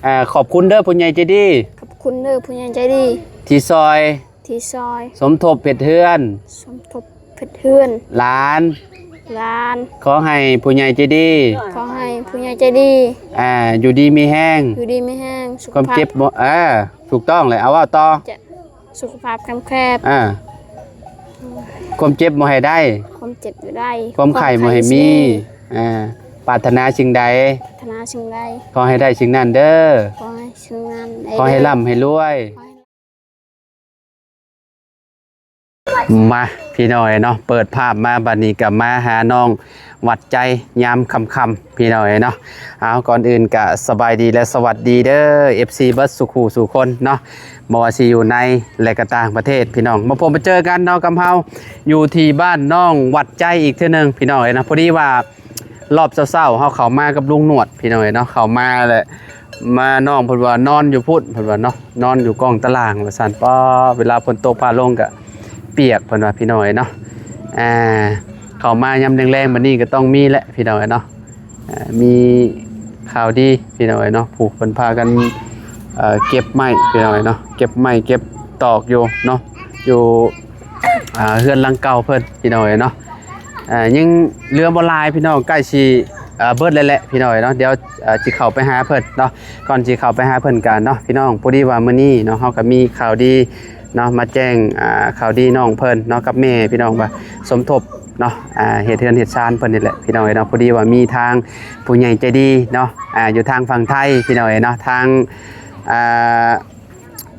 ອ່າ ຂອບຄຸນເດີຜູ້ໃຫຍ່ໃຈດີ ຂອບຄຸນເດີຜູ້ໃຫຍ່ໃຈດີ ທີ່ຊ່ອຍ ທີ່ຊ່ອຍ ສົມທົບເຮັດເຮືອນ ສົມທົບເຮັດເຮືອນ ຫຼານ ຫຼານ ຂໍໃຫ້ຜູ້ໃຫຍ່ໃຈດີ ຂໍໃຫ້ຜູ້ໃຫຍ່ໃຈດີ ອ່າ ຢູ່ດີມີແຮງ ຢູ່ດີມີແຮງ ສຸຂະພາບ ຄວາມເຈັບບໍ່ ເອີ ຖືກຕ້ອງແຫຼະ ເອົາເວົ້າຕໍ່ ຈະ ສຸຂະພາບແຂງແຄບ ອ່າ ຄວາມເຈັບບໍ່ໃຫ້ໄດ້ ຄວາມເຈັບບໍ່ໄດ້ ຄວາມໄຂ້ບໍ່ໃຫ້ມີ ຄວາມໄຂ້ບໍ່ມີ ອ່າ ປາດຖະໜາສິ່ງໃດ ປາດຖະໜາສິ່ງໃດ ຂໍໃຫ້ໄດ້ສິ່ງນັ້ນເດີ ຂໍໃຫ້ສິ່ງນັ້ນໄດ້ ຂໍໃຫ້ ເດີ ລ່ຳໃຫ້ລວຍ ຂໍໃຫ້ ມາ ພີ່ນ້ອງເອີຍເນາະ ເປີດພາບມາບັດນີ້ກໍມາຫານ້ອງຫວັດໃຈຍາມຄ່ຳໆ ພີ່ນ້ອງເອີຍເນາະ. ເອົາ ກ່ອນອື່ນກະສະບາຍດີ ແລະ ສະຫວັດດີເດີ ເອັຟຊີ ເບິດສູ່ຄູ່ສູ່ຄົນເນາະ ບໍ່ວ່າຊິຢູ່ໃນ ແລະ ກະຕ່າງປະເທດ ພີ່ນ້ອງ ມາພົບມາເຈີກັນເນາະກັບເຮົາ ຢູ່ທີ່ບ້ານນ້ອງຫວັດໃຈອີກເທື່ອໜຶ່ງ ພີ່ນ້ອງເອີຍເນາະ. ພໍດີວ່າ ລອບເຊົ້າໆ ເຮົາເຂົ້າມາກັບລຸງໜວດ ພີ່ນ້ອງເອີຍເນາະ ເຂົ້າມາແລ້ວ ມາ ນ້ອງເພິ່ນວ່ານອນຢູ່ພຸ້ນ ເພິ່ນວ່າເນາະ ນອນຢູ່ກ້ອງຕາລ່າງວ່າຊັ້ນ. ປ້າ ເວລາຝົນຕົກຟ້າລົງກະປຽກ ເພິ່ນວ່າ ພີ່ນ້ອງເອີຍເນາະ. ອ່າ ເຂົ້າມາຍາມແລງໆ ບັດນີ້ກໍຕ້ອງມີແຫຼະ ພີ່ນ້ອງເອີຍເນາະ. ອ່າ ມີຂ່າວດີ ພີ່ນ້ອງເອີຍເນາະ ຜູ້ເພິ່ນພາກັນ ເອີ ເກັບໄມ້ ພີ່ນ້ອງເອີຍເນາະ ເກັບໄມ້ເກັບຕອກຢູ່ເນາະ ຢູ່ ອ່າ ເຮືອນຫຼັງເກົ່າເພິ່ນ ພີ່ນ້ອງເອີຍເນາະ. ອ່າ ຍັງເຫຼືອບໍ່ຫຼາຍ ພີ່ນ້ອງ ໃກ້ຊິ ອ່າ ເບິດແລ້ວແຫຼະ ພີ່ນ້ອງເອີຍເນາະ. ດຽວ ອ່າ ຊິເຂົ້າໄປຫາເພິ່ນເນາະ. ກ່ອນຊິເຂົ້າໄປຫາເພິ່ນກະເນາະ ພີ່ນ້ອງ ພໍດີວ່າມື້ນີ້ເນາະ ເຮົາກໍມີຂ່າວດີເນາະ ມາແຈ້ງ ອ່າ ຂ່າວດີນ້ອງເພິ່ນເນາະ ກັບແມ່ ພີ່ນ້ອງ ວ່າສົມທົບເນາະ ອ່າ ເຮັດເຮືອນເຮັດຊານເພິ່ນນີ້ແຫຼະ ພີ່ນ້ອງເອີຍເນາະ. ພໍດີວ່າມີທາງຜູ້ໃຫຍ່ໃຈດີເນາະ ອ່າ ຢູ່ທາງຝັ່ງໄທ ພີ່ນ້ອງເອີຍເນາະ ທາງ ອ່າ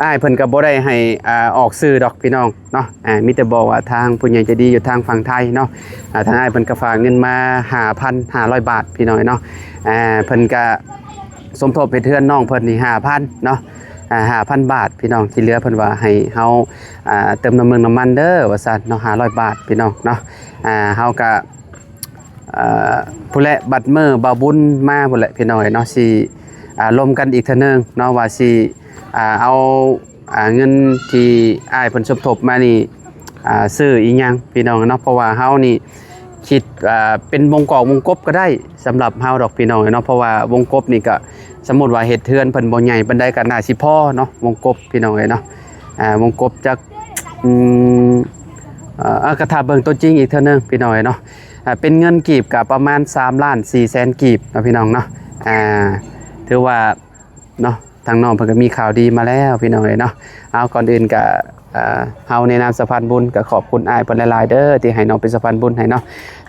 ອ້າຍເພິ່ນກໍບໍ່ໄດ້ໃຫ້ ອ່າ ອອກຊື່ດອກ ພີ່ນ້ອງເນາະ. ອ່າ ມີແຕ່ບອກວ່າທາງຜູ້ໃຫຍ່ໃຈດີຢູ່ທາງຝັ່ງໄທເນາະ ອ່າ ທາງອ້າຍເພິ່ນກໍຝາກເງິນມາຫ້າພັນຫ້າຮ້ອຍບາດ ພີ່ນ້ອງເນາະ. ອ່າ ເພິ່ນກໍສົມທົບເຮັດເຮືອນນ້ອງເພິ່ນນີ້ຫ້າພັນເນາະ ອ່າ ຫ້າພັນບາດ ພີ່ນ້ອງ. ທີ່ເຫຼືອເພິ່ນວ່າໃຫ້ເຮົາ ອ່າ ເຕີມນ້ຳມັນ ນ້ຳມັນເດີວ່າຊັ້ນເນາະ ຫ້າຮ້ອຍບາດ ພີ່ນ້ອງເນາະ. ອ່າ ເຮົາກໍ ເອີ ພຸ້ນແຫຼະ ບັດມື້ບ່າວບຸນມາພຸ້ນແຫຼະ ພີ່ນ້ອງເອີຍເນາະ ຊິ ອ່າ ລົມກັນອີກເທື່ອໜຶ່ງເນາະ ວ່າຊິ ອ່າ ເອົາ ອ່າ ເງິນທີ່ອ້າຍເພິ່ນສົມທົບມານີ້ ອ່າ ຊື້ອີ່ຫຍັງ ພີ່ນ້ອງເນາະ. ເພາະວ່າເຮົານີ້ຄິດ ອ່າ ເປັນວົງກອກວົງກົບກໍໄດ້ ສຳລັບເຮົາດອກ ພີ່ນ້ອງເນາະ. ເພາະວ່າວົງກົບນີ້ກໍ ສົມມຸດວ່າເຮັດເຮືອນເພິ່ນບໍ່ໃຫຍ່ປານໃດ ກໍໜ້າຊິພໍເນາະ ວົງກົບ ພີ່ນ້ອງເອີຍເນາະ. ອ່າ ວົງກົບຈັກ ອືມ ເອີ ກໍຖ້າເບິ່ງຕົວຈິງອີກເທື່ອໜຶ່ງ ພີ່ນ້ອງເອີຍເນາະ. ອ່າ ເປັນເງິນກີບກໍປະມານສາມລ້ານສີ່ແສນກີບເນາະ ພີ່ນ້ອງເນາະ. ອ່າ ຖືວ່າເນາະ ທາງນ້ອງເພິ່ນກໍມີຂ່າວດີມາແລ້ວ ພີ່ນ້ອງເອີຍເນາະ. ເອົາ ກ່ອນອື່ນກໍ ອ່າ ເຮົາໃນນາມສະພານບຸນກໍຂອບຄຸນອ້າຍເພິ່ນຫຼາຍໆເດີ ທີ່ໃຫ້ນ້ອງເປັນສະພານບຸນໃຫ້ເນາະ.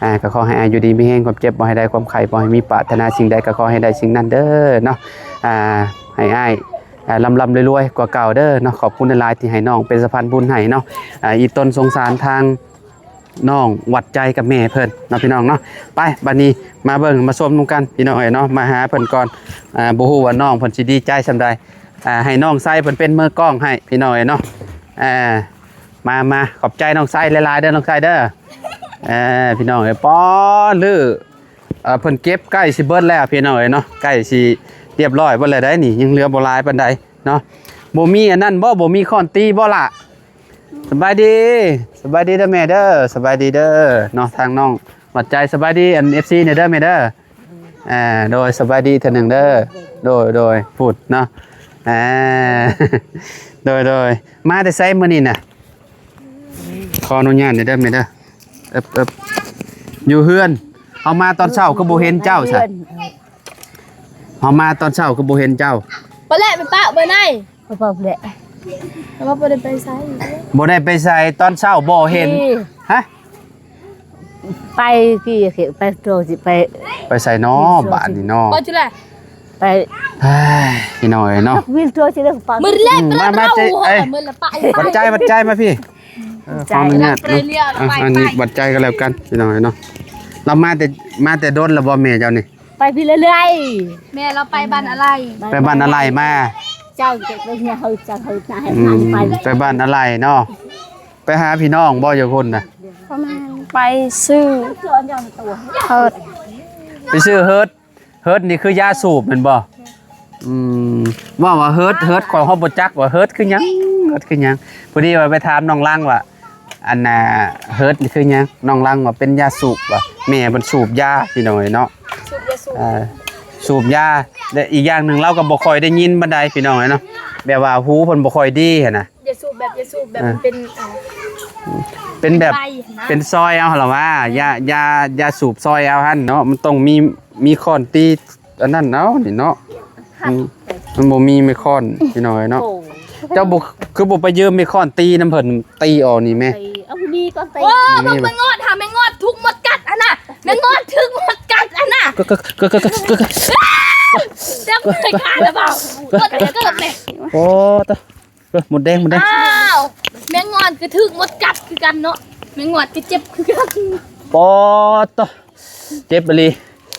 ອ່າ ກໍຂໍໃຫ້ອ້າຍຢູ່ດີມີແຮງ ຄວາມເຈັບບໍ່ໃຫ້ໄດ້ ຄວາມໄຂ້ບໍ່ໃຫ້ມີ ປາດຖະໜາສິ່ງໃດກໍຂໍໃຫ້ໄດ້ສິ່ງນັ້ນເດີເນາະ. ອ່າ ໃຫ້ອ້າຍ ອ່າ ລ່ຳໆລວຍໆກວ່າເກົ່າເດີເນາະ. ຂອບຄຸນຫຼາຍໆທີ່ໃຫ້ນ້ອງເປັນສະພານບຸນໃຫ້ເນາະ. ອ່າ ອີ່ຕົນສົງສານທາງ ນ້ອງຫວັດໃຈກັບແມ່ເພິ່ນເນາະ ພີ່ນ້ອງເນາະ. ໄປ ບັດນີ້ມາເບິ່ງມາຊົມນຳກັນ ພີ່ນ້ອງເອີຍເນາະ. ມາຫາເພິ່ນກ່ອນ ອ່າ ບໍ່ຮູ້ວ່ານ້ອງເພິ່ນຊິດີໃຈສ່ຳໃດ. ອ່າ ໃຫ້ນ້ອງໄຊເພິ່ນເປັນມືກ້ອງໃຫ້ ພີ່ນ້ອງເອີຍເນາະ. ອ່າ ມາ ມາ ຂອບໃຈນ້ອງໄຊຫຼາຍໆເດີ ນ້ອງໄຊເດີ. ເອີ ພີ່ນ້ອງເອີຍ ປ້ອ ລື ເອີ ເພິ່ນເກັບໃກ້ຊິເບິດແລ້ວ ພີ່ນ້ອງເອີຍເນາະ ໃກ້ຊິຮຽບຮ້ອຍເບິດແລ້ວໄດ໋ນີ້ ຍັງເຫຼືອບໍ່ຫຼາຍປານໃດເນາະ. ບໍ່ມີອັນນັ້ນບໍ່ ບໍ່ມີຄ້ອນຕີບໍ່ລະ? ສະບາຍດີ ສະບາຍດີເດີແມ່ເດີ ສະບາຍດີເດີເນາະ ທາງນ້ອງຫວັດໃຈ. ສະບາຍດີອັນ ເອັຟຊີ ແດ່ເດີແມ່ເດີ. ອ່າ ໂດຍ ສະບາຍດີເທື່ອໜຶ່ງເດີ. ໂດຍ ໂດຍ ພຸດເນາະ. ອ່າ ໂດຍ ໂດຍ ມາແຕ່ໃສມື້ນີ້ນະ? ຂໍອະນຸຍາດແດ່ເດີແມ່ເດີ. ເອີບ ເອີບ ຢູ່ເຮືອນ. ເຮົາມາຕອນເຊົ້າຄືບໍ່ເຫັນເຈົ້າຊະ? ເຮົາມາຕອນເຊົ້າຄືບໍ່ເຫັນເຈົ້າ? ບໍ່ແລະ ໄປປະເບີໃນ ບໍ່ແລະ ແຕ່ວ່າບໍ່ໄດ້ໄປໃສ ບໍ່ໄດ້ໄປໃສ ຕອນເຊົ້າບໍ່ເຫັນ. ຮະ? ໄປກີ້ ໄປໂຕຊິໄປ ໄປໃສເນາະ ບາດນີ້ເນາະ? ໄປຈຸແລະ ໄປ ເຮີ້ຍ ພີ່ນ້ອງເອີຍເນາະ ວິນໂຕຊິໄດ້ໄປ ມື້ແລກ ອືມ ມາ ມາ ເຈົ້າ ເອີຍ ມື້ລະໄປ ຫວັດໃຈ ຫວັດໃຈ ມາພີ່. ເອີ ຂໍອະນຸຍາດເນາະ ອັນນີ້ຫວັດໃຈກໍແລ້ວກັນ ພີ່ນ້ອງເອີຍເນາະ. ລາວມາແຕ່ ມາແຕ່ດົນແລ້ວບໍ່ແມ່ເຈົ້ານີ້? ໄປພີ້ເລື້ອຍໆ ແມ່ລາວໄປບ້ານອາໄລ ໄປບ້ານອາໄລມາ. ເຈົ້າຈະໄປເຮືອເຮົາ ເຈົ້າເຮົານາໃຫ້ ອືມ ນາໄປ ໄປບ້ານອາໄລເນາະ. ໄປຫາພີ່ນ້ອງບໍ່ຢູ່ພຸ້ນນະ? ປະມານໄປຊື້ເຮີດ ໄປຊື້ເຮີດ. ເຮີດນີ້ຄືຢາສູບແມ່ນບໍ່? ອືມ ເວົ້າວ່າເຮີດ ເຮີດ ຂ້ອຍຮອດບໍ່ຈັກວ່າເຮີດຄືຫຍັງ ເຮີດຄືຫຍັງ. ພໍດີວ່າໄປຖາມນ້ອງລັງວ່າ ອັນນ່າ ເຮີດນີ້ຄືຫຍັງ? ນ້ອງລັງວ່າເປັນຢາສູບວ່າ ແມ່ເພິ່ນສູບຢາ ພີ່ນ້ອງເອີຍເນາະ ສູບຢາສູບ. ເອີ ສູບຢາ ແລະ ອີກຢ່າງໜຶ່ງລາວກໍບໍ່ຄ່ອຍໄດ້ຍິນປານໃດ ພີ່ນ້ອງເອີຍເນາະ ແບບວ່າຫູເພິ່ນບໍ່ຄ່ອຍດີຫັ້ນນະ. ຢ່າສູບແບບ ຢ່າສູບແບບ ເອີ ມັນເປັນ ອ່າ ເປັນແບບ ໄປນະ ເປັນຊອຍເອົາຫັ້ນລະວ່າ ຢ່າ ຢ່າ ຢ່າສູບຊອຍເອົາຫັ້ນເນາະ ມັນຕ້ອງມີ ມີຄ້ອນຕີອັນນັ້ນເອົານີ້ເນາະ. ອືມ ມັນບໍ່ມີໄມ້ຄ້ອນ ພີ່ນ້ອງເອີຍເນາະ. ໂອ້ ເຈົ້າບໍ່ ຄືບໍ່ໄປຢືມໄມ້ຄ້ອນຕີນຳເພິ່ນ ຕີອອກນີ້ແມ. ເອົາ ມີກ່ອນໄປ. ໂອ້ ບໍ່ມີ ບັກແມງງອດຫາ ແມງງອດຖືກມົດກັດຫັ້ນນະ ແມງງອດຖືກມົດກັດຫັ້ນນະ. ກໍ ກໍ ກໍ ກໍ ກໍ ກໍ ຈັບໄປການລະເບົາ ກົດເກີບເລີຍ. ໂອ້ ຕາ ເອີ ມົດແດງ ມົດແດງ. ອ້າວ ແມງງອດກໍຖືກມົດກັດຄືກັນເນາະ ແມງງອດກໍເຈັບຄືກັນ. ປອດໂຕ ເຈັບອີ່ຫຼີ.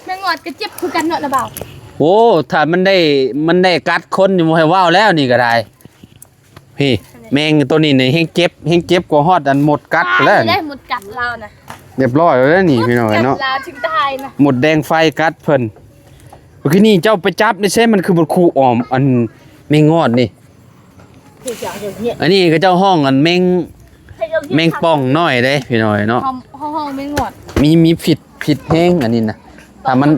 ແມງງອດກໍເຈັບຄືກັນເນາະລະເບົາ. ໂອ້ ຖ້າມັນໄດ້ ມັນໄດ້ກັດຄົນນີ້ບໍ່ໃຫ້ເວົ້າແລ້ວນີ້ກໍໄດ້. ພີ່ ແມງໂຕນີ້ນີ້ແຮງເຈັບ ແຮງເຈັບກວ່າຮອດອັນມົດກັດພຸ້ນແຫຼະ. ຕາຍແລ້ວ ມົດກັດລາວນະ ຮຽບຮ້ອຍແລ້ວນີ້ ພີ່ນ້ອງເອີຍເນາະ. ມົດກັດລາວເຖິງຕາຍນະ ມົດແດງໄຟກັດເພິ່ນ. ມື້ກີ້ນີ້ເຈົ້າໄປຈັບໄດ້ໃສ ມັນຄືບໍ່ຄູ່ອ້ອມອັນແມງງອດນີ້. ອັນນີ້ເຂົາເຈົ້າຮ້ອງອັນແມງ ແມງປ່ອງນ້ອຍເດ້ ພີ່ນ້ອງເອີຍເນາະ. ເຮົາ ເຮົາຮ້ອງແມງງອດ ມີ ມີພິດ ພິດແຮງອັນນີ້ນະ. ຖ້າມັນ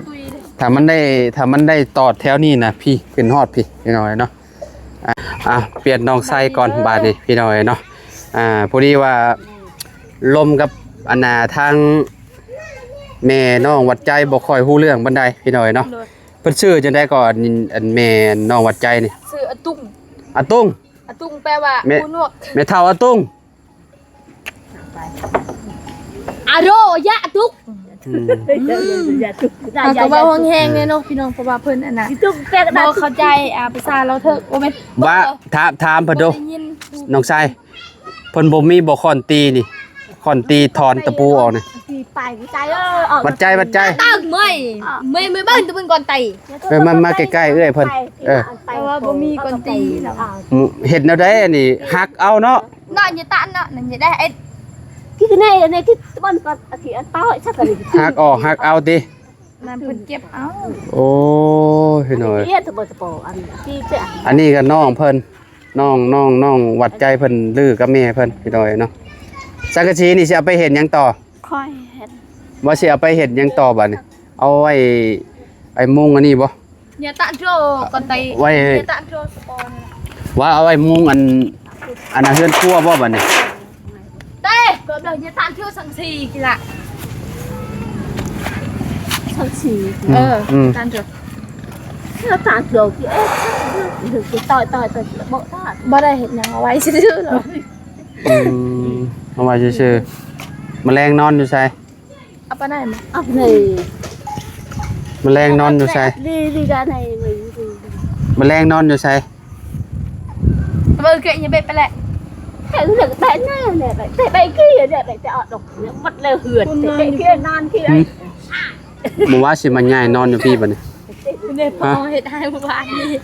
ຖ້າມັນໄດ້ ຖ້າມັນໄດ້ຕອດແຖວນີ້ນະ ພີ້ ຂຶ້ນຮອດພີ້ ພີ່ນ້ອງເອີຍເນາະ. ອ່າ ອ່າ ປ່ຽນນ້ອງໄຊກ່ອນບາດນີ້ ພີ່ນ້ອງເອີຍເນາະ. ອ່າ ພໍດີວ່າລົມກັບອັນນ່າ ທາງແມ່ນ້ອງຫວັດໃຈບໍ່ຄ່ອຍຮູ້ເລື່ອງປານໃດ ພີ່ນ້ອງເອີຍເນາະ. ໂດຍ ເພິ່ນຊື່ຈັ່ງໃດກໍ ອັນ ອັນແມ່ນ້ອງຫວັດໃຈນີ້? ຊື່ອາຕຸງ. ອາຕຸງ? ອາຕຸງແປວ່າ ແມ່ ຫູໜວກ. ແມ່ເຖົ້າອາຕຸງ. ອາໂຣຍະອາຕຸກ. ອືມ ອືມ ເຮົາກໍເວົ້າແຮງໆເດ້ເນາະ ພີ່ນ້ອງ ເພາະວ່າເພິ່ນອັນນ່າ ບໍ່ເຂົ້າໃຈ ອ່າ ພາສາລາວເທີກ. ໂອ້ແມ່ນ ວ່າ ຖາມ ຖາມເພິ່ນດູ ບໍ່ໄດ້ຍິນ ນ້ອງຊາຍ ເພິ່ນບໍ່ມີບໍ່ຄ້ອນຕີນີ້ ຄ້ອນຕີຖອນຕະປູອອກນີ້? ຫວັດໃຈ ຫວັດໃຈ ເອີ ອອກ ຫວັດໃຈ ຫວັດໃຈ. ຕາກເມື່ອຍ ເມື່ອຍ ເມື່ອຍເບິ່ງຕະເບິ່ງກ່ອນໄຕ. ເອີ ມາ ມາໃກ້ໆເອື້ອຍເພິ່ນ. ເອີ ແຕ່ວ່າບໍ່ມີກ້ອນຕີເນາະ. ເຮັດແນວໃດອັນນີ້ ຫັກເອົາເນາະ. ເນາະ ຢ່າຕານເນາະ ນັ້ນຢ່າໄດ້ ເອີ ທີ່ໃນ ໃນທີ່ມັນກໍທີ່ອັນເປົ່າໃຫ້ສັກອັນນີ້ ຫັກອອກ ຫັກເອົາຕິ. ນັ້ນເພິ່ນເກັບເອົາ. ໂອ້ຍ ພີ່ນ້ອງເອີຍ ອັນນີ້ກໍນ້ອງເພິ່ນ ນ້ອງ ນ້ອງ ນ້ອງຫວັດໃຈເພິ່ນລືກັບແມ່ເພິ່ນ ພີ່ນ້ອງເອີຍເນາະ. ສັງກະສີນີ້ຊິເອົາໄປເຮັດຫຍັງຕໍ່? ຂ້ອຍເຮັດ ວ່າຊິເອົາໄປເຮັດຫຍັງຕໍ່ບາດນີ້? ເອົາໄວ້ ໄອ້ມຸງອັນນີ້ບໍ່? ຍາຕະໂດກອນໄຕ ໄວ້ ຍາຕະໂດສະປອນ ວ່າເອົາໄວ້ມຸງອັນ ອັນນັ້ນເຮືອນຄົວບໍ່ບາດນີ້? ເຕະ ກໍເດີຍາຕະໂດສັງສີກິລະ ສັງສີ ອືມ ເອີ ອືມ ຕານໂດ ຕານໂດ ເອີ ຕາຍ ຕາຍ ຕາຍ ບໍ່ໄດ້ ບໍ່ໄດ້ເຮັດຫຍັງ ເອົາໄວ້ຊື່ໆ ອືມ ເອົາໄວ້ຊື່ໆ. ມະແລງນອນຢູ່ໃສ? ເອົາໄປໄດ້ມະ? ເອົາໄປ ມະແລງນອນຢູ່ໃສ? ດີ ດີກາໃນ ມະແລງນອນຢູ່ໃສ? ເບິ່ງເກຍຢ່າເບັດໄປແຫຼະ ແຕ່ເລື່ອງແຕ່ນັ້ນແຫຼະ ແຕ່ໄປກີ້ແຫຼະ ແຕ່ອອກດອກ ໝົດແລ້ວເຮືອນ ແຕ່ໄປກີ້ນອນທີ່ ມື້ວານຊິມາຍ້າຍນອນຢູ່ພີ້ບາດນີ້ ເຮັດໃຫ້ມື້ວານນີ້.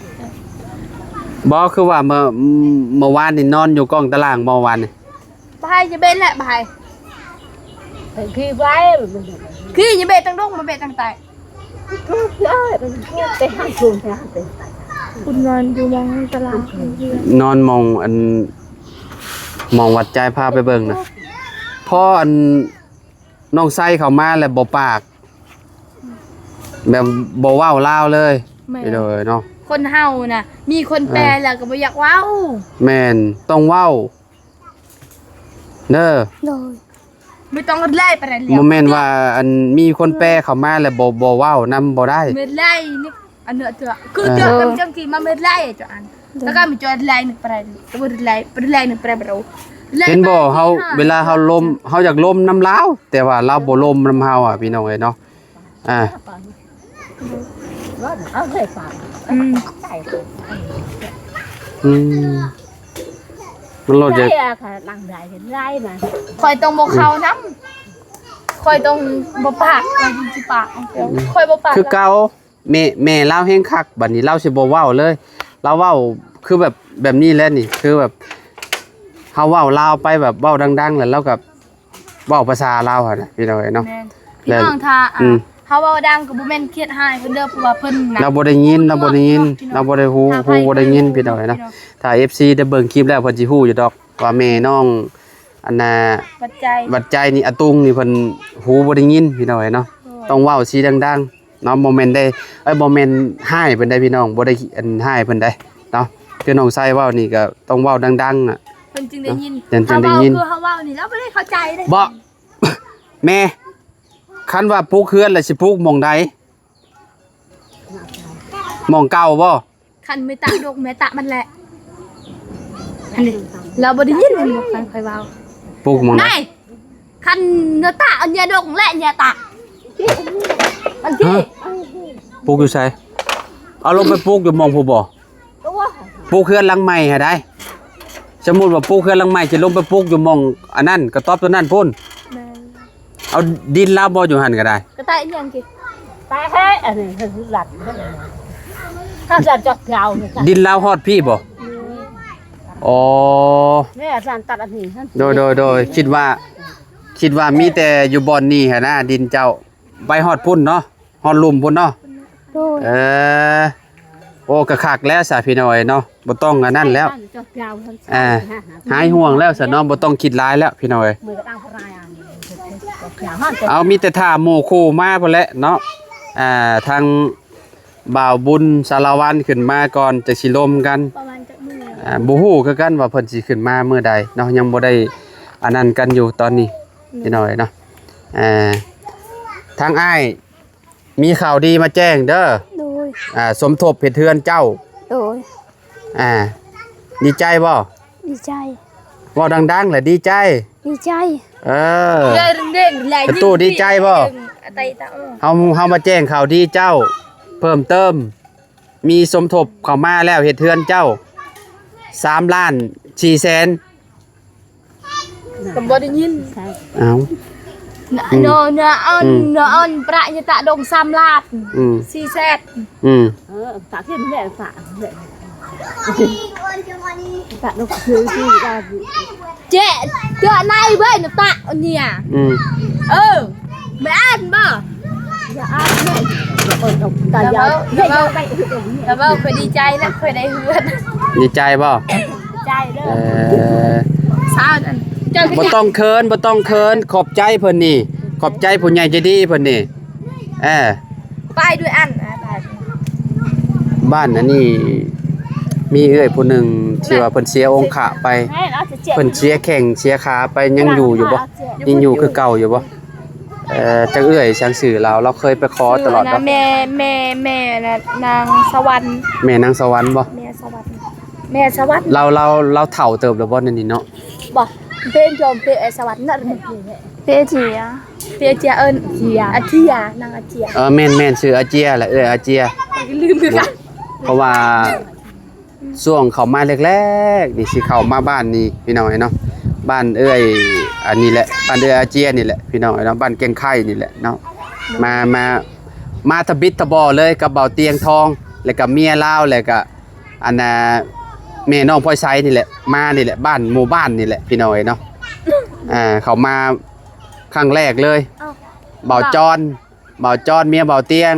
ບໍ່ ຄືວ່າເມື່ອ ເມື່ອວານນີ້ນອນຢູ່ກ້ອງຕາລ່າງບໍ່ວານນີ້? ບໍ່ໃຫ້ ຢ່າເບັດແຫຼະ ບໍ່ໃຫ້ ຂີ່ໄວ້ ຂີ່ ຢ່າເບັດທາງດົງ ມາເບັດທາງໃຕ້ ໄປຫາໂຊນ ໄປຫາໂຊນ ຄຸນນອນຢູ່ໝ່ອງຕະລ່າງ ນອນໝ່ອງອັນ ໝ່ອງຫວັດໃຈພາໄປເບິ່ງນະ ພໍອັນ ນ້ອງໄຊເຂົ້າມາແລ້ວບໍ່ປາກ ແບບບໍ່ເວົ້າລາວເລີຍ. ແມ່ນ ເດີເນາະ ຄົນເຮົານະ ມີຄົນແປ ເອີ ແລ້ວກໍບໍ່ຢາກເວົ້າ. ແມ່ນ ຕ້ອງເວົ້າເດີ. ໂດຍ ບໍ່ຕ້ອງແລໄປແລ້ວ ບໍ່ແມ່ນວ່າອັນ ມີຄົນແປເຂົ້າມາແລ້ວບໍ່ ບໍ່ເວົ້ານຳບໍ່ໄດ້. ເມື່ອໄລນີ້ ອັນເນາະ ຄື ເອີ ເທື່ອນຳຈັ່ງທີ່ມາເມື່ອໄລ ເຈົ້າອັນ ແລ້ວກໍມີຈອດໄລໜຶ່ງໄປ ບໍ່ໄລ ໄລໜຶ່ງໄປບໍ່ ເຫັນບໍ່ ເຮົາ ເວລາເຮົາລົມ ເຮົາຢາກລົມນຳລາວ ແຕ່ວ່າລາວບໍ່ລົມນຳເຮົາອະ ພີ່ນ້ອງເອີຍເນາະ. ອ່າ ອືມ ອືມ ມັນໂລດເດ້ ຂ້ອຍຕ້ອງບໍ່ເຂົ້ານຳ ຂ້ອຍຕ້ອງບໍ່ປາກ ຂ້ອຍຊິປາກ ຂ້ອຍບໍ່ປາກ ຄືເກົ່າ. ແມ່ ແມ່ລາວແຮງຄັກ ບາດນີ້ລາວຊິບໍ່ເວົ້າເລີຍ ລາວເວົ້າຄືແບບ ແບບນີ້ແຫຼະນີ້ ຄືແບບ ເຮົາເວົ້າລາວໄປແບບເວົ້າດັງໆ ແລ້ວລາວກໍເວົ້າພາສາລາວຫັ້ນນະ ພີ່ນ້ອງເອີຍເນາະ. ແມ່ນ ພີ່ນ້ອງ ຖ້າ ອືມ ເຮົາເວົ້າດັງກໍບໍ່ແມ່ນຄຽດຮ້າຍເພິ່ນເດີ ເພາະວ່າເພິ່ນນະ ລາວບໍ່ໄດ້ຍິນ ລາວບໍ່ໄດ້ຍິນ ເນາະ ລາວບໍ່ໄດ້ຮູ້ ຮູ້ບໍ່ໄດ້ຍິນ ພີ່ນ້ອງເອີຍເນາະ. ຖ້າເອັຟຊີໄດ້ເບິ່ງຄລິບແລ້ວ ເພິ່ນຊິຮູ້ຢູ່ດອກວ່າແມ່ນ້ອງ ອັນນ່າ ຫວັດໃຈ ຫວັດໃຈນີ້ ອາຕຸງນີ້ ເພິ່ນຫູບໍ່ໄດ້ຍິນ ພີ່ນ້ອງເອີຍເນາະ. ໂດຍ ຕ້ອງເວົ້າສີດັງໆ. ເນາະ ບໍ່ແມ່ນໄດ້ ເອີຍ ບໍ່ແມ່ນຮ້າຍເພິ່ນໄດ໋ພີ່ນ້ອງ ບໍ່ໄດ້ອັນຮ້າຍເພິ່ນໄດ໋ເນາະ ຄືນ້ອງໄຊເວົ້ານີ້ກໍຕ້ອງເວົ້າດັງໆ ອະ ເພິ່ນຈຶ່ງໄດ້ຍິນ ເນາະ ເພິ່ນຈຶ່ງໄດ້ຍິນ ເຮົາເວົ້າຄືເຮົາເວົ້ານີ້ ລາວບໍ່ໄດ້ເຂົ້າໃຈເດ້ ບໍ່ ແມ່ ຄັນວ່າປຸກເຮືອນລະຊິປຸກໝ່ອງໃດ? ໝ່ອງເກົ່າບໍ່? ຄັນແມ່ຕະດົກແມ່ຕະມັນແຫຼະ ອັນນີ້ລາວບໍ່ໄດ້ຍິນ ຄັນຂ້ອຍເວົ້າ ປຸກໝ່ອງໃດ? ນາຍ ຄັນເນື້ອຕະອັນເນຍດົກແຫຼະເນຍຕະ ມັນທີ່ ຮະ? ປຸກຢູ່ໃສ? ເອົາລົງໄປປຸກຢູ່ໝ່ອງພຸ້ນບໍ່? ປຸກເຮືອນຫຼັງໃໝ່ຫັ້ນໃດ໋ ສົມມຸດວ່າປຸກເຮືອນຫຼັງໃໝ່ ຈະລົງໄປປຸກຢູ່ໝ່ອງອັນນັ້ນ ກະຕອບຕົວນັ້ນພຸ້ນ ແມ່ນ ເອົາດິນລາວບໍ່ຢູ່ຫັ້ນກໍໄດ້ ກະຕາອີຫຍັງກິ ຕາແທ້ ອັນນີ້ຄືລັດ ຖ້າຈະຈອດເຈົ້ານີ້ ດິນລາວຮອດພີ້ບໍ່? ອືມ ອໍ ແມ່ອາຈານຕັດອັນນີ້ ໂດຍ ໂດຍ ໂດຍ ຄິດວ່າ ຄິດວ່າມີແຕ່ຢູ່ບ່ອນນີ້ຫັ້ນນະ ດິນເຈົ້າ ໄປຮອດພຸ້ນເນາະ ຮອດລຸ່ມພຸ້ນເນາະ ໂດຍ ເອີ ໂອ້ ກະຄັກແລ້ວສະພີ່ນ້ອງເອີຍເນາະ ບໍ່ຕ້ອງອັນນັ້ນແລ້ວ ອ່າ ຫາຍຫ່ວງແລ້ວສະເນາະ ບໍ່ຕ້ອງຄິດຫຼາຍແລ້ວພີ່ນ້ອງເອີຍ ເອົາ ມີແຕ່ຖ້າໝູ່ຄູ່ມາພຸ້ນແຫຼະເນາະ ອ່າ ທາງບ່າວບຸນ ສາລະວັນ ຂຶ້ນມາກ່ອນ ຈັ່ງຊິລົມກັນ ປະມານຈັກມື້ ອ່າ ບໍ່ຮູ້ຄືກັນວ່າເພິ່ນຊິຂຶ້ນມາມື້ໃດເນາະ ຍັງບໍ່ໄດ້ອັນນັ້ນກັນຢູ່ຕອນນີ້ ພີ່ນ້ອງເອີຍເນາະ ອ່າ ທາງອ້າຍ ມີຂ່າວດີມາແຈ້ງເດີ ໂດຍ ອ່າ ສົມທົບເຮັດເຮືອນເຈົ້າ ໂດຍ ອ່າ ດີໃຈບໍ່? ດີໃຈ ເວົ້າດັງໆ ແຫຼະ ດີໃຈ ດີໃຈ ເອີ ປະຕູ ດີໃຈບໍ່? ເຮົາ ເຮົາມາແຈ້ງຂ່າວດີເຈົ້າເພີ່ມເຕີມ ມີສົມທົບເຂົ້າມາແລ້ວ ເຮັດເຮືອນເຈົ້າ ສາມລ້ານສີ່ແສນ ກໍບໍ່ໄດ້ຍິນ ເອົາ ນະ ອືມ ນະ ນະອັນ ອືມ ນະອັນ ປະຍະຕະດົງສາມລ້ານ ອືມ ສີ່ແສນ ອືມ ເອີ ຕະຂຶ້ນແລ້ວ ຕະ ຕະດົງຄືທີ່ວ່າ ເຈ ເຈ ນາຍເວີຍ ນະຕະ ອັນເນຍ ອືມ ເອີ ແມ່ນບໍ່? ຢ່າອ່ານເລີຍ ແລ້ວເວົ້າ ແລ້ວເວົ້າ ຂ້ອຍດີໃຈແລ້ວ ຂ້ອຍໄດ້ເຮືອນ ດີໃຈບໍ່? ໃຈເດີ ເອີ ສາວນັ້ນ ເຈົ້າ ບໍ່ຕ້ອງເຂີນ ບໍ່ຕ້ອງເຂີນ ຂອບໃຈເພິ່ນນີ້ ຂອບໃຈຜູ້ໃຫຍ່ໃຈດີເພິ່ນນີ້ ເອີ ໄປດ້ວຍອັນ ອ່າ ໄປ ບ້ານອັນນີ້ ມີເອື້ອຍຜູ້ໜຶ່ງທີ່ວ່າເພິ່ນເສຍອົງຄະໄປ ເພິ່ນເສຍແຂ້ງເສຍຂາໄປ ຍັງຢູ່ຢູ່ບໍ່? ຍັງຢູ່ຄືເກົ່າຢູ່ບໍ່? ເອີ ຈັກເອື້ອຍ ຊ່າງຊື່ລາວ ລາວເຄີຍໄປຂໍຕະຫຼອດບໍ່? ແມ່ ແມ່ ແມ່ນາງສະຫວັນ ແມ່ນາງສະຫວັນບໍ່? ແມ່ສະຫວັນ ແມ່ສະຫວັນ ລາວ ລາວ ລາວເຖົ້າເຕີບແລ້ວບໍ່ ແນວນີ້ເນາະ? ບໍ່ ເປັນໂຍມ ເປັນສະຫວັນນະ ເປັນເຈຍ ເປັນເຈຍ ເອີ້ນ ອາເຈຍ ອາເຈຍ ນາງອາເຈຍ ເອີ ແມ່ນໆ ຊື່ອາເຈຍແຫຼະ ເອື້ອຍອາເຈຍ ລືມຄືກັນ ເພາະວ່າ ຊ່ວງເຂົ້າມາແລກໆ ນີ້ ຊິເຂົ້າມາບ້ານນີ້ ພີ່ນ້ອງເອີຍເນາະ ບ້ານເອື້ອຍອັນນີ້ແຫຼະ ບ້ານເອື້ອຍອາເຈຍນີ້ແຫຼະ ພີ່ນ້ອງເອີຍເນາະ ບ້ານແກ່ງໄຄນີ້ແຫຼະເນາະ ມາ ມາ ມາທະບິດທະບໍ່ເລີຍກັບບ່າວຕຽງທອງ ແລ້ວກໍເມຍລາວ ແລ້ວກໍອັນນ່າ ແມ່ນ້ອງພອຍໃສນີ້ແຫຼະ ມານີ້ແຫຼະ ບ້ານ ໝູ່ບ້ານນີ້ແຫຼະ ພີ່ນ້ອງເອີຍເນາະ ອ່າ ເຂົ້າມາຄັ້ງແລກເລີຍ ເອົ້າ ບ່າວຈອນ ບ່າວຈອນເມຍບ່າວຕຽງ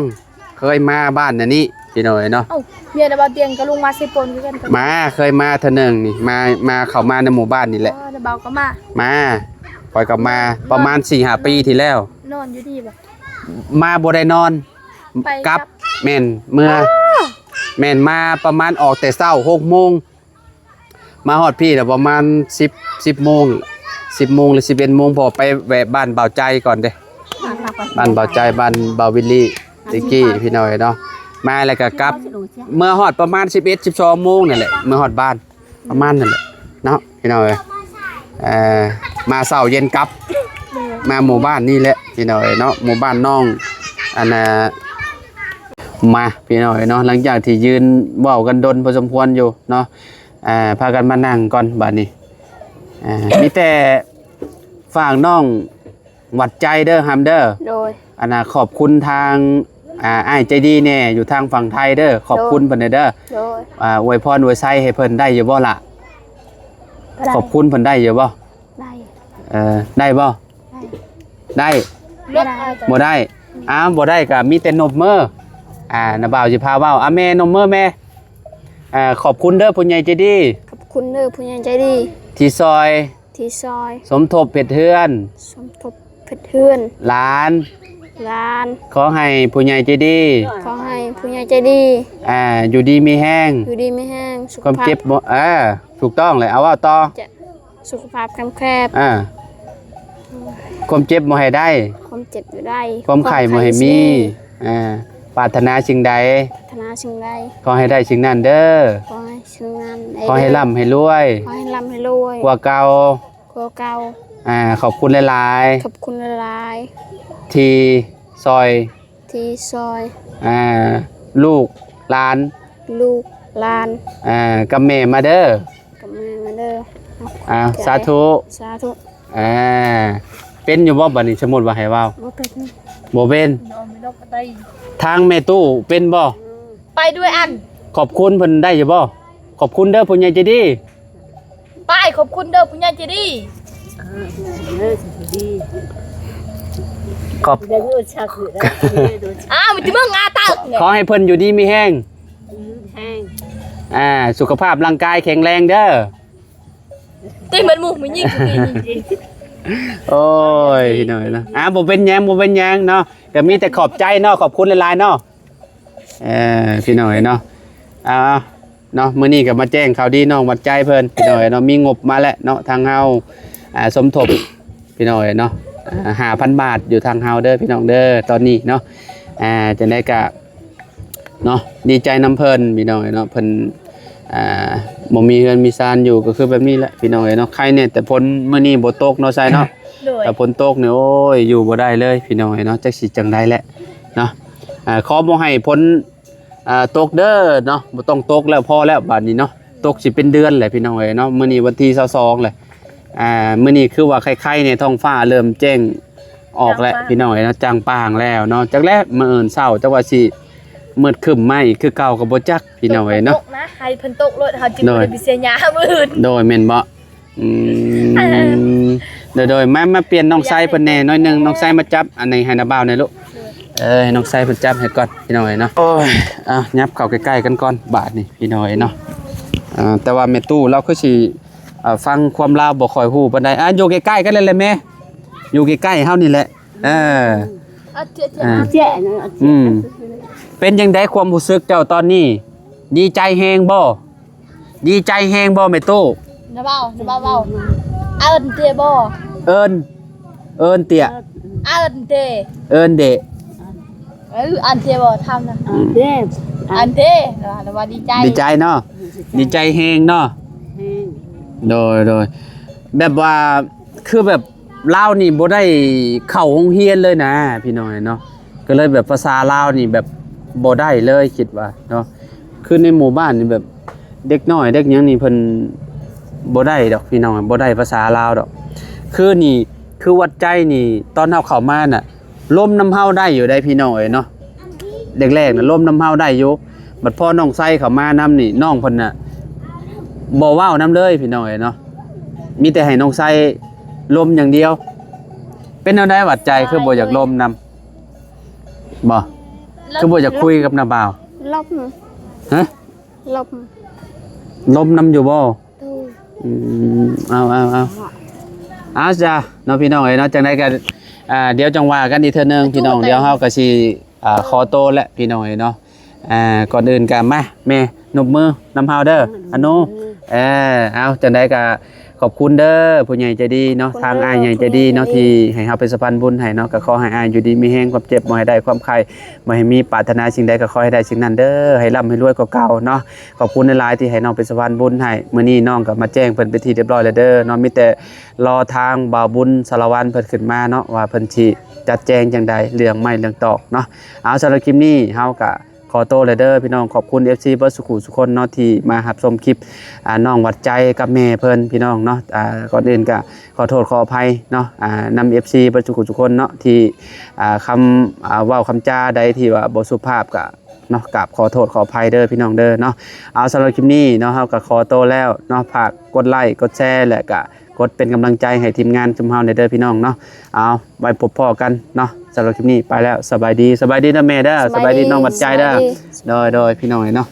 ເຄີຍມາບ້ານອັນນີ້ ພີ່ນ້ອງເອີຍເນາະ ເອົ້າ ເມຍນະບ່າວຕຽງກໍລົງມາເຊໂປນຄືກັນ ມາ ເຄີຍມາເທື່ອໜຶ່ງນີ້ ມາ ມາເຂົ້າມາໃນໝູ່ບ້ານນີ້ແຫຼະ ອໍ ແລ້ວບ່າວກໍມາ ມາ ຂ້ອຍກໍມາ ປະມານສີ່ຫ້າປີທີ່ແລ້ວ ນອນຢູ່ນີ້ບໍ່? ມາບໍ່ໄດ້ນອນ ໄປກັບ ກັບ ແມ່ນ ເມືອ ອໍ ແມ່ນ ມາປະມານອອກແຕ່ເຊົ້າຫົກໂມງ ມາຮອດພີ້ລະປະມານສິບ ສິບໂມງ ສິບໂມງຫຼືສິບເອັດໂມງ ເພາະໄປແວະບ້ານບ່າວໃຈກ່ອນເດ້ ບ້ານບ່າວໃຈ ບ້ານບ່າວວິລລີຕະກີ້ ພີ່ນ້ອງເອີຍເນາະ ມາແລ້ວກະກັບ ເມືອຮອດປະມານສິບເອັດ ສິບສອງໂມງນັ້ນແຫຼະ ເມືອຮອດບ້ານ ປະມານນັ້ນແຫຼະເນາະ ພີ່ນ້ອງເອີຍ ເອີ ມາເຊົ້າເຢັນກັບ ມາໝູ່ບ້ານນີ້ແຫຼະ ພີ່ນ້ອງເອີຍເນາະ ໝູ່ບ້ານນ້ອງ ອັນນ່າ ມາ ພີ່ນ້ອງເອີຍເນາະ ຫຼັງຈາກທີ່ຢືນເວົ້າກັນດົນພໍສົມຄວນຢູ່ເນາະ ອ່າ ພາກັນມານັ່ງກ່ອນບາດນີ້ ອ່າ ມີແຕ່ຝາກນ້ອງຫວັດໃຈເດີ ຫຳເດີ ໂດຍ ອັນນ່າ ຂອບຄຸນທາງ ອ່າ ອ້າຍໃຈດີແດ່ ຢູ່ທາງຝັ່ງໄທເດີ ຂອບຄຸນເພິ່ນແດ່ເດີ ໂດຍ ອ່າ ອວຍພອນອວຍໄຊໃຫ້ເພິ່ນໄດ້ຢູ່ບໍ່ລະ? ກໍໄດ້ ຂອບຄຸນເພິ່ນໄດ້ຢູ່ບໍ່? ໄດ້ ເອີ ໄດ້ບໍ່? ໄດ້ ໄດ້ ບໍ່ໄດ້ ບໍ່ໄດ້ ອ້າວ ບໍ່ໄດ້ກໍມີແຕ່ນົບມື ອ່າ ນ້າບ່າວຊິພາເວົ້າ ອ່າ ແມ່ນົບມືແມ່ ອ່າ ຂອບຄຸນເດີຜູ້ໃຫຍ່ໃຈດີ ຂອບຄຸນເດີຜູ້ໃຫຍ່ໃຈດີ ທີ່ຊ່ອຍ ທີ່ຊ່ອຍ ສົມທົບເຮັດເຮືອນ ສົມທົບເຮັດເຮືອນ ຫຼານ ຫຼານ ຂໍໃຫ້ຜູ້ໃຫຍ່ໃຈດີ ຂໍໃຫ້ຜູ້ໃຫຍ່ໃຈດີ ອ່າ ຢູ່ດີມີແຮງ ຢູ່ດີມີແຮງ ສຸຂະພາບ ຄວາມເຈັບບໍ່ ເອີ ຖືກຕ້ອງເລີຍ ເອົາເວົ້າຕໍ່ ຈະ ສຸຂະພາບແຂງແຂບ ອ່າ ຄວາມເຈັບບໍ່ໃຫ້ໄດ້ ຄວາມເຈັບບໍ່ໄດ້ ຄວາມໄຂ້ບໍ່ໃຫ້ມີ ຄວາມໄຂ້ບໍ່ມີ ອ່າ ປາດຖະໜາສິ່ງໃດ ປາດຖະໜາສິ່ງໃດ ຂໍໃຫ້ໄດ້ສິ່ງນັ້ນເດີ ຂໍໃຫ້ສິ່ງນັ້ນໄດ້ເດີ ຂໍໃຫ້ລ່ຳໃຫ້ລວຍ ຂໍໃຫ້ລ່ຳໃຫ້ລວຍ ກວ່າເກົ່າ ກວ່າເກົ່າ ອ່າ ຂອບຄຸນຫຼາຍໆ ຂອບຄຸນຫຼາຍໆ ທີ່ຊ່ອຍ ທີ່ຊ່ອຍ ອ່າ ລູກຫຼານ ລູກຫຼານ ອ່າ ກັບແມ່ມາເດີ ກັບແມ່ມາເດີ ອ່າ ສາທຸ ສາທຸ ອ່າ ເປັນຢູ່ບໍ່ ບັດນີ້ ສົມມຸດວ່າໃຫ້ເວົ້າ ບໍ່ເປັນ ບໍ່ເປັນ ທາງແມ່ຕູ້ເປັນບໍ່ ໄປດ້ວຍອັນ ຂອບຄຸນເພິ່ນໄດ້ຢູ່ບໍ່ ຂອບຄຸນເດີຜູ້ໃຫຍ່ໃຈດີ ໄປ ຂອບຄຸນເດີຜູ້ໃຫຍ່ໃຈດີ ຂອບ ອ້າວ ມັນຈະເບິ່ງອາຕາກ ຂໍໃຫ້ເພິ່ນຢູ່ດີມີແຮງ ແຮງ ອ່າ ສຸຂະພາບຮ່າງກາຍແຂງແຮງເດີ ຕິມັນໝູ່ຜູ້ຍິງ ໂອ້ຍ ພີ່ນ້ອງເນາະ ອ່າ ບໍ່ເປັນຫຍັງ ບໍ່ເປັນຫຍັງເນາະ ກໍມີແຕ່ຂອບໃຈເນາະ ຂອບຄຸນຫຼາຍໆເນາະ ເອີ ພີ່ນ້ອງເອີຍເນາະ ອ່າ ເນາະ ມື້ນີ້ກໍມາແຈ້ງຂ່າວດີນ້ອງຫວັດໃຈເພິ່ນ ພີ່ນ້ອງເອີຍເນາະ ມີງົບມາແລ້ວເນາະ ທາງເຮົາ ອ່າ ສົມທົບ ພີ່ນ້ອງເອີຍເນາະ ອ່າ ຫ້າພັນບາດ ຢູ່ທາງເຮົາເດີ ພີ່ນ້ອງເດີ ຕອນນີ້ເນາະ ອ່າ ຈັ່ງໃດກໍເນາະ ດີໃຈນຳເພິ່ນ ພີ່ນ້ອງເອີຍເນາະ ເພິ່ນ ອ່າ ບໍ່ມີເຮືອນມີຊານຢູ່ ກໍຄືແບບນີ້ແຫຼະ ພີ່ນ້ອງເອີຍເນາະ ໄຄແນ່ແຕ່ຝົນມື້ນີ້ບໍ່ຕົກເນາະ ໄຊເນາະ ໂດຍ ຖ້າຝົນຕົກນີ້ ໂອ້ຍ ຢູ່ບໍ່ໄດ້ເລີຍ ພີ່ນ້ອງເອີຍເນາະ ຈັກຊິຈັ່ງໃດແຫຼະເນາະ ອ່າ ຂໍບໍ່ໃຫ້ຝົນ ອ່າ ຕົກເດີເນາະ ບໍ່ຕ້ອງຕົກແລ້ວ ພໍແລ້ວບາດນີ້ເນາະ ຕົກຊິເປັນເດືອນແຫຼະ ພີ່ນ້ອງເອີຍເນາະ ມື້ນີ້ວັນທີຊາວສອງແຫຼະ ອ່າ ມື້ນີ້ຄືວ່າໄຄໆແນ່ ທ້ອງຟ້າເລີ່ມແຈ້ງອອກແລ້ວ ພີ່ນ້ອງເອີຍເນາະ ຈ່າງປ່າງແລ້ວເນາະ ຈັກແລະມື້ອື່ນເຊົ້າ ຈັກວ່າຊິມືດຄຶ້ມມາອີກຄືເກົ່າກໍບໍ່ຈັກ ພີ່ນ້ອງເອີຍເນາະ ຕົກນະ ໃຫ້ເພິ່ນຕົກໂລດ ເຮົາຈຶ່ງບໍ່ໄດ້ໄປເສຍຫຍ້າມື້ອື່ນ ໂດຍ ແມ່ນບໍ່? ອືມ ໂດຍໆ ມາ ມາປ່ຽນນ້ອງໄຊເພິ່ນແດ່ໜ້ອຍໜຶ່ງ ນ້ອງໄຊມາຈັບອັນນີ້ໃຫ້ນ້າບ່າວແດ່ລູກ ເອີ ໃຫ້ນ້ອງໄຊເພິ່ນຈັບໃຫ້ກ່ອນ ພີ່ນ້ອງເອີຍເນາະ ໂອ້ຍ ເອົາ ຫຍັບເຂົ້າໃກ້ໆກັນກ່ອນບາດນີ້ ພີ່ນ້ອງເອີຍເນາະ ອ່າ ແຕ່ວ່າແມ່ຕູ້ລາວຄືຊິ ອ່າ ຟັງຄວາມລາວບໍ່ຄ່ອຍຮູ້ປານໃດ ອ່າ ຢູ່ໃກ້ໆກັນແຫຼະແມ່ ຢູ່ໃກ້ໆເຮົານີ້ແຫຼະ ເອີ ອ່າ ເປັນຈັ່ງໃດຄວາມຮູ້ສຶກເຈົ້າຕອນນີ້ ດີໃຈແຮງບໍ່? ດີໃຈແຮງບໍ່ແມ່ຕູ້? ນະເວົ້າ ນະເວົ້າ ເວົ້າ ເອີ້ນເຕບໍ່? ເອີ້ນ ເອີ້ນເຕ ເອີ້ນເຕ ເອີ້ນເດ ເອີ ອັນເຕບໍ່? ທຳນະ ອັນເຕ ອັນເຕ ວ່າດີໃຈ ດີໃຈເນາະ ດີໃຈແຮງເນາະ ແຮງ ໂດຍ ໂດຍ ແບບວ່າ ຄືແບບ ລາວນີ້ບໍ່ໄດ້ເຂົ້າໂຮງຮຽນເລີຍນະ ພີ່ນ້ອງເນາະ ກໍເລີຍແບບພາສາລາວນີ້ແບບບໍ່ໄດ້ເລີຍ ຄິດວ່າເນາະ ຄືໃນໝູ່ບ້ານນີ້ແບບເດັກນ້ອຍເດັກຫຍັງນີ້ເພິ່ນບໍ່ໄດ້ດອກ ພີ່ນ້ອງ ບໍ່ໄດ້ພາສາລາວດອກ ຄືນີ້ ຄືວັດໃຈນີ້ ຕອນເຮົາເຂົ້າມານະ ລົມນຳເຮົາໄດ້ຢູ່ໃດ໋ ພີ່ນ້ອງເອີຍເນາະ ແລກໆນະ ລົມນຳເຮົາໄດ້ຢູ່ ບັດພໍນ້ອງໄຊເຂົ້າມານຳນີ້ ນ້ອງເພິ່ນນະ ບໍ່ເວົ້ານຳເລີຍ ພີ່ນ້ອງເອີຍເນາະ ມີແຕ່ໃຫ້ນ້ອງໄຊລົມຢ່າງດຽວ ເປັນແນວໃດຫວັດໃຈ ຄືບໍ່ຢາກລົມນຳ ບໍ່ ຄືບໍ່ຢາກຄຸຍກັບນ້າບ່າວ ລົມ ຮະ ລົມ ລົມນຳຢູ່ບໍ່? ໂດຍ ອືມ ເອົາ ເອົາ ເອົາ ເອົາ ຈ້າ ເນາະ ພີ່ນ້ອງເອີຍເນາະ ຈັ່ງໃດກໍ ອ່າ ດຽວຈັ່ງວ່າກັນອີກເທື່ອໜຶ່ງ ພີ່ນ້ອງ ດຽວເຮົາກໍຊິ ອ່າ ຂໍໂຕແຫຼະ ພີ່ນ້ອງເອີຍເນາະ ອ່າ ກ່ອນອື່ນກໍມາ ແມ່ ນົບມືນຳເຮົາເດີ ອະນຸ ເອີ ເອົາ ຈັ່ງໃດກໍຂອບຄຸນເດີ ຜູ້ໃຫຍ່ໃຈດີເນາະ ທາງອ້າຍໃຫຍ່ໃຈດີເນາະ ທີ່ໃຫ້ເຮົາເປັນສະພານບຸນໃຫ້ເນາະ ກໍຂໍໃຫ້ອ້າຍຢູ່ດີມີແຮງ ຄວາມເຈັບບໍ່ໃຫ້ໄດ້ ຄວາມໄຂ້ບໍ່ໃຫ້ມີ ປາດຖະໜາສິ່ງໃດກໍຂໍໃຫ້ໄດ້ສິ່ງນັ້ນເດີ ໃຫ້ລ່ຳໃຫ້ລວຍກວ່າເກົ່າເນາະ ຂອບຄຸນຫຼາຍໆ ທີ່ໃຫ້ນ້ອງເປັນສະພານບຸນໃຫ້ ມື້ນີ້ນ້ອງກໍມາແຈ້ງເພິ່ນເປັນທີ່ຮຽບຮ້ອຍແລ້ວເດີເນາະ ມີແຕ່ລໍທາງບ່າວບຸນສາລະວັນເພິ່ນຂຶ້ນມາເນາະ ວ່າເພິ່ນຊິຈັດແຈງຈັ່ງໃດ ເລື່ອງໄມ້ເລື່ອງຕອກເນາະ ເອົາ ສຳລັບຄລິບນີ້ເຮົາກໍຂໍໂຕແລ້ວເດີພີ່ນ້ອງ ຂອບຄຸນເອັຟຊີເບິດສູ່ຜູ້ສູ່ຄົນເນາະ ທີ່ມາຮັບຊົມຄລິບ ອ່າ ນ້ອງຫວັດໃຈກັບແມ່ເພິ່ນພີ່ນ້ອງເນາະ ອ່າ ກ່ອນອື່ນກໍ ຂໍໂທດຂໍອະໄພເນາະ ອ່າ ນຳເອັຟຊີເບິດສູ່ຜູ້ສູ່ຄົນເນາະ ທີ່ ອ່າ ຄຳ ອ່າ ເວົ້າຄຳຈາໃດທີ່ວ່າບໍ່ສຸພາບກະເນາະ ກາບຂໍໂທດຂໍອະໄພເດີພີ່ນ້ອງເດີເນາະ ເອົາ ສຳລັບຄລິບນີ້ເນາະ ເຮົາກະຂໍໂຕແລ້ວເນາະ ຝາກກົດໄລ້ກົດແຊ ແລະກະກົດເປັນກຳລັງໃຈໃຫ້ທີມງານຊຸມເຮົາແດ່ເດີພີ່ນ້ອງເນາະ ເອົາ ໄວ້ພົບພໍ້ກັນເນາະ ສຳລັບຄລິບນີ້ໄປແລ້ວ ສະບາຍດີ ສະບາຍດີເດີແມ່ເດີ ສະບາຍດີ ສະບາຍດີ ນ້ອງຫວັດໃຈເດີ ສະບາຍດີ ໂດຍ ໂດຍ ພີ່ນ້ອງເອີຍເນາະ